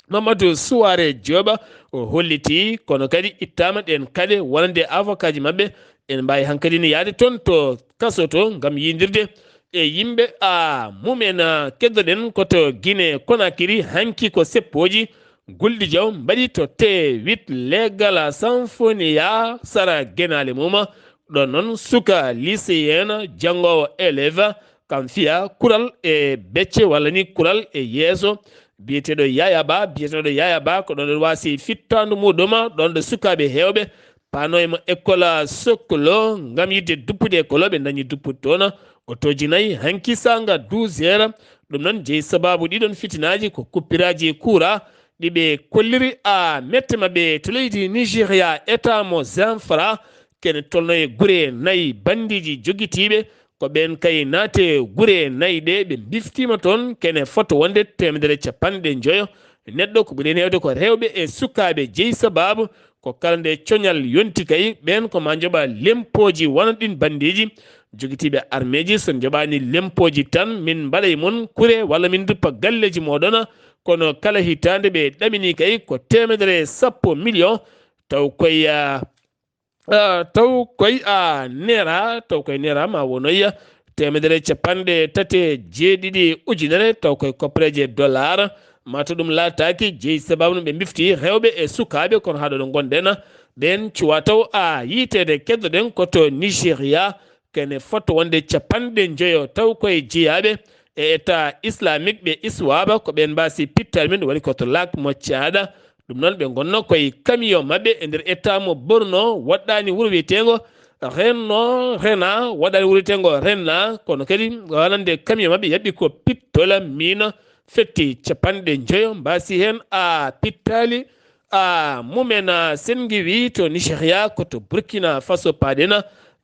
Mamadou Souare Diop o holliti, kono kadi ittaama ɗeen kaaɗe wonande avocat ji maɓɓe. En mbaawi hankadi ne yahde toon to kaso to ngam yindirde e yimɓe a mumen. Keddoɗen ko to Guinée Conakry, hanki ko seppooji Gulɗi Jaw mbaɗi to T huit Legal Sanfonia sara genaale mum. Ɗon noon suka lycéen, janngoowo élève, kam fiya kural e becce walla ni kural e yeeso. Biyeteeɗo Yaya Ba, biyeteeɗo Yaya Ba ko ɗon ɗon waasi fittaandu muɗum, ɗon ɗo sukaaɓe heewɓe paano e mo école Soklo ngam yiɗde duppude école, ɓe dañi duppude toon. Otooji nayi hanki saanga douze heures. Ɗum noon jeyi sababu ɗiɗon fitinaaji ko kuppiraaji kuura ɗi ɓe kolliri a mette maɓɓe to leydi Nigeria, état mo Zamfara, kene tolno e gure nayi bandiiji jogitiiɓe. Ko ɓeen kay naate gure nayi ɗe, ɓe mbiftiima toon kene foto wonde teemedere capanɗe njoyo neɗɗo. Ko ɓuri heen heewde ko rewɓe e sukaaɓe jeyi sababu ko kala nde coñal yonti kay, ɓeen ko ma njoɓa lempooji wano ɗin bandiiji. Jogitiiɓe armeeji so njoɓaani lempooji tan, min mbaɗa e mon kure walla min duppa galleeji mooɗon. Kono kala hitaande ɓe ɗamini kay ko teemedere sappo million, taw koye, ah, ah, taw koye, ah, neera, taw koye neera ma wonoya teemedere capanɗe tati e jeeɗiɗi ujunere, taw koye koppareeje dollar. Ma to ɗum laataaki jeyi sababu no ɓe mbifti rewɓe e sukaaɓe, kono haa ɗo ɗo ngonɗen ɓeen cuwa taw a yiiteede. Keddoɗen ko to Nigeria, kene foto wonde capanɗe njoyo taw koye jeyaaɓe e état islamique ɓe iswaba, ko ɓeen mbaasi pittaali men, waɗi ko to Lac Mochada. Ɗum noon ɓe ngonno koye camion maɓɓe e nder état mo Borno, waɗɗaani wuro wiyeteengo Renno, Rena, waɗɗaani wuro wiyeteengo Renna, kono kadi wonande camion maɓɓe yaɓɓi ko pittola miina fetti capanɗe njoyo, mbaasi heen a pittaali a mumen. Sengi wi to Nigeria ko to Burkina Faso paɗen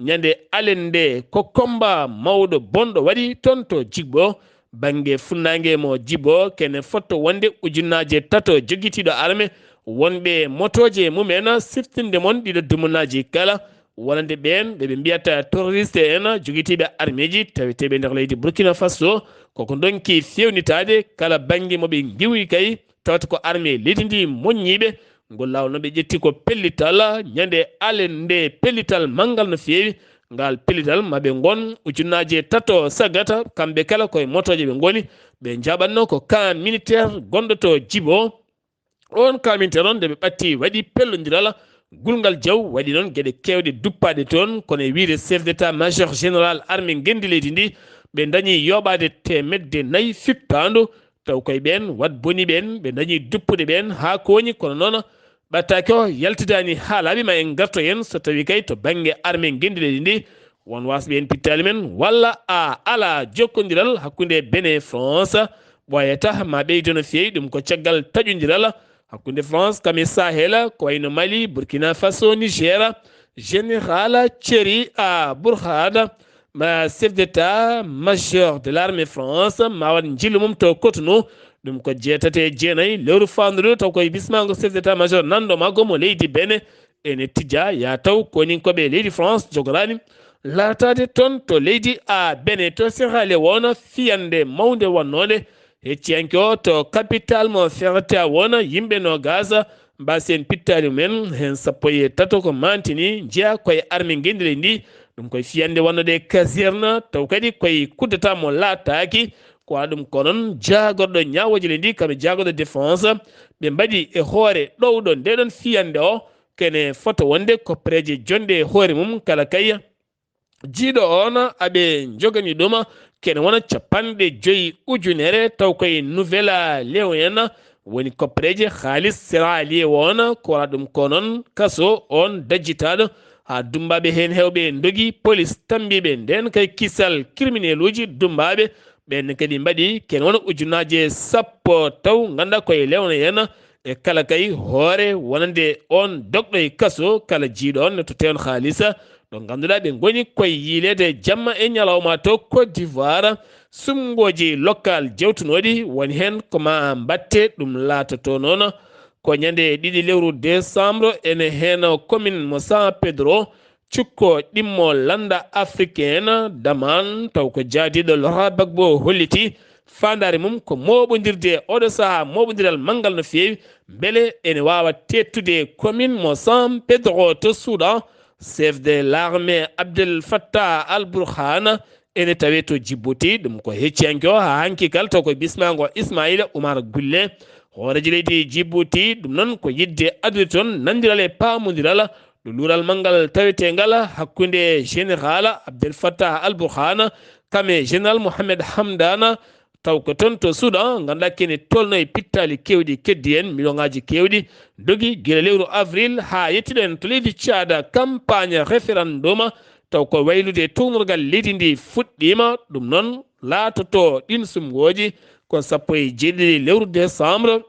ñande alende, ko combat mawɗo bonɗo waɗi toon to Jigbo, bannge funnaange mo Jibo, kene foto wonde ujunnaaje tato jogitiiɗo arme wonɓe motooje mumen, siftinde mon ɗiɗo dumunaaji kala, wonande ɓeen ɓe ɓe mbiyata terroriste en, jogitiiɓe armeeji taweteeɓe nder leydi Burkina Faso, koko ndonki feewnitaade kala bannge mo ɓe ngiwi kay, tawata ko armée leydi ndi moññiiɓe. Ngol laawol no ɓe ƴetti ko pellital ñande alende, pellital manngal no feewi. Ngal pellital ma ɓe ngon ujunnaaje tato sagata, kamɓe kala koye motooje ɓe ngoni. Ɓe njaɓatno ko camp militaire gonɗo to Jibo. On camp militaire on, nde ɓe ɓatti, waɗi pellondiral, gulngal jaw, waɗi noon geɗe keewɗe duppaaɗe toon, kono e wiyde chef d'état major général armée ngenndi leydi ndi, ɓe dañi yooɓaade teemedde nayi fippaandu. Taw koye ɓeen wat boni ɓeen, ɓe dañi duppude ɓeen haa kooñi, kono noon ɓattaake o yaltidaani haa laaɓi. Ma en ngarto heen so tawii kay to bannge armée ngenndi leydi ndi, won waasɓe heen pittaali men, walla a alaa jokkondiral hakkunde Benin e France, ɓooyata ma ɓeydo no feewi. Ɗum ko caggal taƴondiral hakkunde France kam e Sahel, ko wayno Mali, Burkina Faso, Niger. Général Thierry a Bourhade, ma chef d'état major de l'armée France, ma waɗ njillu mum to Cotonou. Ɗum ko jeetati e jeenayi lewru faanduɗo, taw koye bismaango chef d'état major nanndo makko mo leydi Benin. Ene tija ya taw koninkooɓe leydi France jogoraani laataade toon to leydi a Benin, to Sierra Leone, fiyande mawnde wonnoonde hecciyanke o to capital mo Ferreta wona yimɓe noogaas mbaasi heen pittaali mumen, heen sappo e tato ko mantini njeya koye armée ngenndi leydi ndi. Ɗum koye fiyande wonnoode caserne, taw kadi koye kuddata mo laataaki Ko waɗa ɗum ko noon jaagorɗo ñaawooje leydi, kam e jaagorɗo défense, ɓe mbaɗi e hoore ɗowɗo nde ɗon fiyannde o, kene fota wonde koppereeje jonɗe e hoore mum kala kay. Jiiɗo on aɓe njogani ɗum kene wona capanɗe joyi ujunere, taw koye Nouvelle Léon en woni koppereeje haalis Sierra Leone, ko wala ɗum ko noon kaso on dajjitaaɗo haa dummbaaɓe heen heewɓe ndogi, polis tammbiiɓe ndeen kay kisal, kiriminel uji dummbaaɓe ɓeen kadi mbaɗi kene wona ujunnaaje sappo, taw ngannduɗaa koye Léon en e kala kay hoore wonande on dogɗo e kaso kala jiiɗo on ne to teewn haalisa. Ɗo ngannduɗaa ɓe ngoni koye yiileede jamma e ñalawma to Côte d'Ivoire, sumngooji local jewtunooɗi woni heen ko ma mbatte ɗum laatoto noon. Ko ñande ɗiɗi lewru décembre ene heen commune mo San Pedro, cukko ɗimmo lannda africaine daman taw ko jaadiiɗo Laurent Gbagbo holliti faandaare mum ko mooɓondirde oɗo sahaa mooɓondiral manngal no feewi, mbele ene waawa teettude commune mo San Pedro to Soudan. Chef de l'armée Abdel Fattah al-Burhan ene tawee to Djibouti, ɗum ko hecciyanke o haa hanki kala taw ko bismaango Ismaila Oumar Guelleh, hooreejo leydi Djibouti. Ɗum noon ko yiɗde addude toon nanndiral e paamondiral ɗo luural manngal taweteengal hakkunde général Abdel Fattah al-Burhan kam e général Mohamed Hamdana, taw ko toon to Soudan, ngannduɗaa kene tolno e pittaali keewɗi keddi en, miliyoŋaaji keewɗi dogi gila lewru avril haa yettiɗo en to leydi Tchad, campagne référendum, taw ko waylude tuugnorgal leydi ndi fuɗɗiima. Ɗum noon laatoto ɗin sumngooji ko sappo e jeeɗiɗi lewru décembre.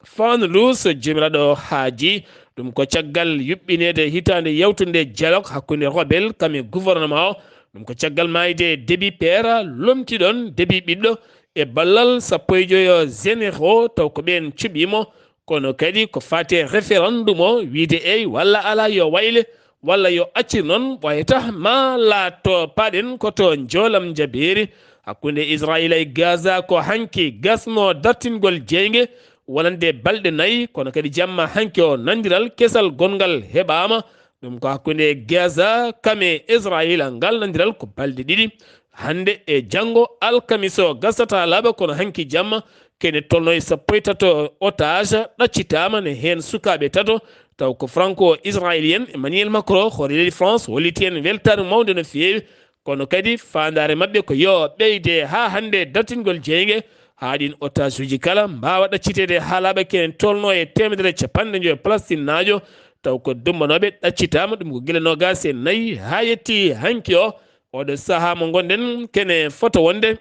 Fandu so jomiraɗo haaji, ɗum ko caggal yuɓɓineede hitaande yawtunde dialogue hakkunde rebelle kam e gouvernement o. Ɗum ko caggal maayde Déby père, lomtiɗon Déby ɓiɗɗo e ballal sappo e joyo généraux, taw ko ɓeen cuɓiimo. Kono kadi ko faati e référendum o, wiide eey walla alaa yo wayle, walla yo accir noon, ɓooyata ma laato paɗen ko to njoolam jabeeri hakkunde Israayiila e Gaza. Ko hanki gasno dartingol jeynge wonande balɗe nayi, kono kadi jamma hanki o nanndiral kesal gonngal heɓaama. Ɗum ko hakkunde Gaza kam e Israayiila, ngal nanndiral ko balɗe ɗiɗi. Hannde e janngo alkamis o gasata laaɓa, kono hanki jamma kene tolno e sappo e tato otage ɗaccitaama, ne heen sukaaɓe tato, taw ko franco-israélien Emmanuel Macron, hoore leydi France, holliti en weltaare mawnde no feewi. Kono kadi faandaare maɓɓe ko yo ɓeyde haa hannde dartingol jeynge, haa ɗin otage uji kala mbaawa ɗacciteede haa laaɓa, kene tolno e teemedere e capanɗe njoyo Palestinnaajo, taw ko dummbanooɓe ɗaccitaama. Ɗum ko gila noogaas e nayi haa yetti hanki o. Oɗo sahaa mo ngonɗen kene fota wonde,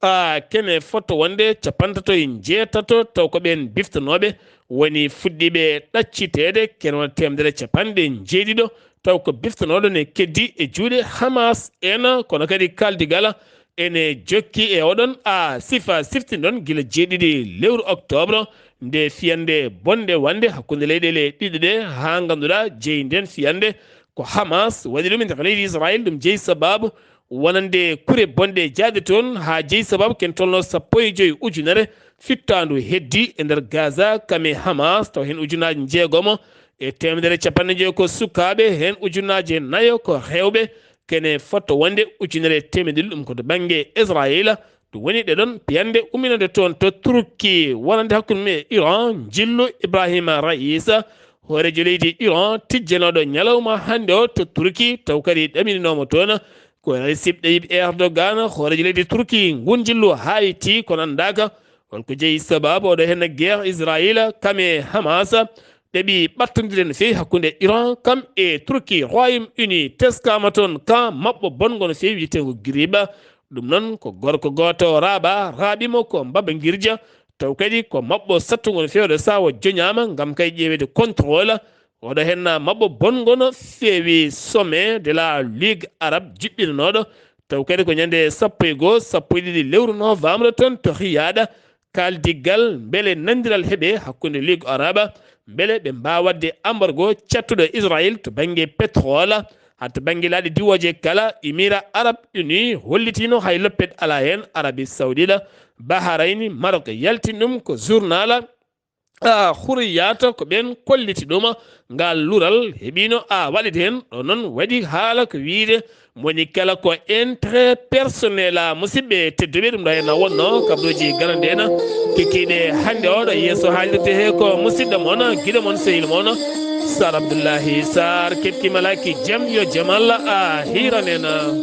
a, kene fota wonde capantato e njeetato, taw ko ɓeen biftanooɓe woni fuɗɗiiɓe ɗacciteede, kene wona teemedere capanɗe njeeɗiɗo, taw ko biftanooɗo ne keddi e juuɗe Hamas en. Kono kadi kaldigal ene jokki e oɗon a sifa siftinɗon gila jeeɗiɗi lewru octobre, nde fiyande bonde wonde hakkunde leyɗeele ɗiɗi ɗe, haa ngannduɗaa jeyi nden fiyande ko Hamas waɗi ɗum e nder leydi Israel. Ɗum jeyi sababu wonande kure bonɗe jaade toon, haa jeyi sababu ken tolno sappo e joyi ujunere fittaandu heddi e nder Gaza kam e Hamas, taw heen ujunnaaji njeegomo e teemedere capanɗe njoyo ko sukaaɓe, heen ujunnaaje nayo ko rewɓe, kene fota wonde ujunere e teemedere ɗiɗi. Ɗum ko to bannge Israel. Ɗum woni ɗe ɗon piyande umminande toon to Turki, wonande hakkunde mum e Iran, njillu Ibrahima Raïs, hooreejo leydi Iran, tijjanooɗo ñalawma hannde o to Turki, taw kadi ɗamininooma toon ko Recep Tayyip Erdogan, hooreejo leydi Turki. Ngun njillu hayti, kono anndaaka holko jeyi sababu oɗo heen guerre Israel kam e Hamas. Ɗeɓi ɓattondirde no feewi hakkunde Iran kam e Turki. Royaume-Uni teskaama toon ka maɓɓo bonngo no feewi wiyeteengo Giriba. Ɗum noon ko gorko gooto raaɓa, raaɓi mo ko mbaba ngirja. Taw kadi ko maɓɓo sattungo no feewi, ɗo sawo joñaama ngam kay ƴeeweede contrôle. Oɗo heen maɓɓo bonngo no feewi sommet de la Ligue arabe juɓɓinanooɗo. Taw kadi ko ñande sappo e goo, sappo e ɗiɗi lewru novembre toon to Riyad. Kaaldiggal mbele nanndiral heɓe hakkunde Ligue arabe, mbele ɓe mbaawa waɗde embargo cattuɗo Israel to bannge pétrole, haa to bannge laaɗe diwooje kala. Émirats arabes unis hollitiino hay loppet alaa heen. Arabie Saoudite, Bahrain, Maroc yaltini ɗum ko journal a huriyata ko ɓen kolliti ɗuma. Ngal lural heɓino a waɗit hen ɗo noon waɗi haala ko wiide moni kala ko intérêt personnel a musidɓe tedduɓe. Ɗum ɗo henna wonno kabruji garande en kikkiɗe hannde oɗo yeeso haalirde he ko musidɗo mon giɗo mon sehil mon Sar Abdoullahi Sar kepkimalaki jam yo jamal a hiranena.